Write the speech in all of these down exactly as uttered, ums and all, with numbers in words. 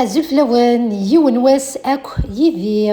Azul fell-awen, yiwen wass akk yid-i.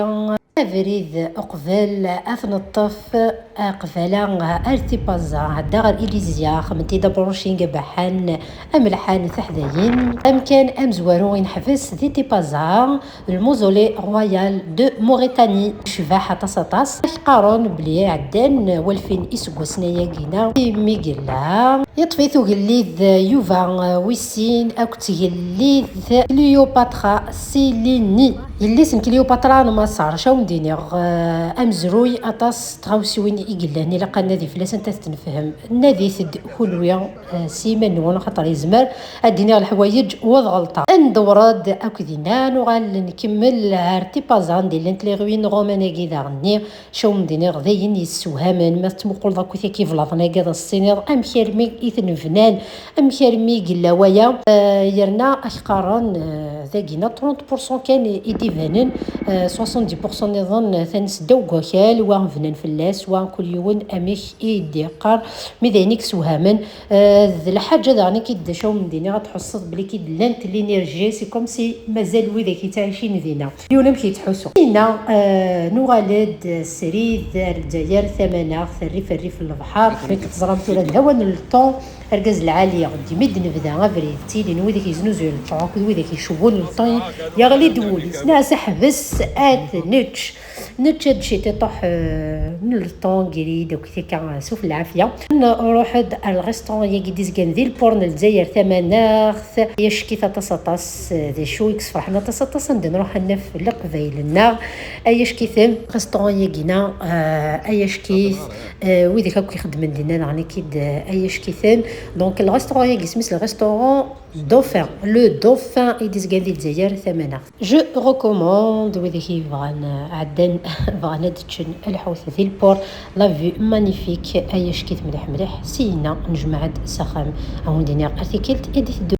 Abrid uqbel ad t-neṭṭef, aqbala ar Tipaza, ɛedda ɣer Ilizya, xedmen-t-id abrucing abaḥan, amelḥan, taḥdayin. Amkan amezwaru i neḥbes di Tipaza, le mausolée royal de Maurétanie. Yecbeḥ aṭas aṭas. Ak-qqaren belli ɛeddan walfin iseggasen ayagi-na imi yella. Yeṭṭef-it ugellid Yuba, wis sin, akked tgellidt Cléopatra Seleni. Yelli-s n Cléopatra n Maṣer, acu awen-d-iniɣ, eh, amezruy aṭas n tɣawsiwin i yellan, ilaq ad nadi fell-asent ad t-nefhem. Nadit-d kunwi, eh, s yiman-nwen, axaṭer yezmer ad d-iniɣ leḥwayeǧ u ad ɣelṭeɣ. Ad ndewwer-d akk dinna, nuɣal nkemmel ar Tipaza, anda i llant les ruines romaines-agi daɣen-nni. Acu awen-d-iniɣ, d ayen yessewhamen ma tettmuquleḍ akk tikiblaḍen-agi ad as-tiniḍ amek armi i ten-bnan, amek armi i yella waya. Eh, yerna ak-qqaren, eh, dagina trente pour cent kan i d-ibanen, eh, soixante-dix pour cent nniḍen, eh, atan s ddaw n wakal, wa bnan fell-as, wa kul yiwen amek i d-yeqqar, mi d ayen i yessewhamen. Eh, d lḥaǧa daɣen i k-id-, acu awen-d-iniɣ, ad tḥusseḍ belli k-id-llant l'énergie, c'est comme si mazal widak yettɛicin dinna. Yiwen amek yettḥussu. Dinna, eh, nuɣal-d srid ar Lezzayer tamanaɣt, rrif rrif n lebḥer. Mi teẓram tura d lawan n le temps, argaz lɛali, dima i d-nebda abrid, ttilin widak yeznuzuyen le temps akked widak icewwun le temps, yeɣli-d wul-is. Nniɣ-as aḥbes, ad nečč. Nečča-d ciṭiṭuḥ, eh, n le temps, grid, akk tika, suf lɛafya. Nruḥ-d ar lrestaurant-yagi d-izgan di lpur n Lezzayer tamanaɣt. Ay acekk-it aṭas aṭas, eh, d acu i yesferḥen aṭas aṭas, anda nruḥ ad naf leqbayel-nneɣ. Ay acekk-iten restaurant-yagi-na, eh, ay acekk-it, eh, widak akk ixeddmen dinna neɣ nekk-id, eh, ay acekk-iten. Donc, lrestaurant-yagi isem-is le restaurant Dauphin, le Dauphin i d-izgan di Lezzayer tamanaɣt. Je recommande widak i yebɣan, eh, ɛeddan, bɣan ad ččen lḥut di lpur, la vue magnifique, ay acekk-it mliḥ mliḥ, syenna nejmeɛ-d s axxam. Ad wen-d-iniɣ ar tikkelt i d-iteddun.